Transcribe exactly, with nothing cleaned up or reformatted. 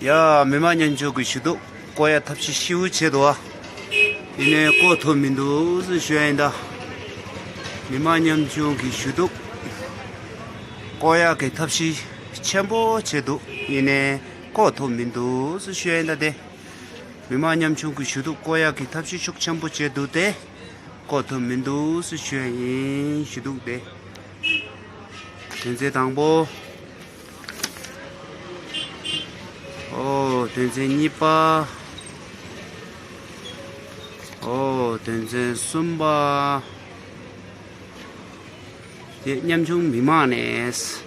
ཡ། མི་མང་ཉམ་ཆུང་གི་ཞུ་གཏུག་བསྐོ་ཡ་ཐབས་ཤེས་ཤིའུ་བྱེད་འདུག་ཨ། ཡིན་ནའི་བསྐོ་ཐུབ་མི་འདུག་ཟེར་ཞུ་ཡ་ཡིན་ད། མི་མང་ཉམ་ཆུང་གི་ཞུ་གཏུག་བསྐོ་ཡ་གི་ཐབས་ཤེས་ཆེན་པོ་བྱེད་འདུག་ཡིན་ནའི་བསྐོ་ཐུབ་མི་འདུག་ཟེར་ཞུ་ཡ་ཡིན་ད་དེ། མི་མང་ཉམ་ཆུང་གི་ཞུ་གཏུག་བསྐོ་ཡག་གི་ཐབས་ཤེས་ཤུགས་ཆེན་པོ་བྱས་འདུག་སྟེ། བསྐོ་ཐུབ་མི་འདུག་ཟེར་ཞུ་ཡ་ཡིན། ཞུ་གཏུག་དེ། དོན་ཚན་དང་པོ། ཨོ། དོན་ཚན་གཉིས་པ། ཨོ། དོན་ཚན་གསུམ་པ། དེ་ཉམ་ཆུང་མི་མང་ནས།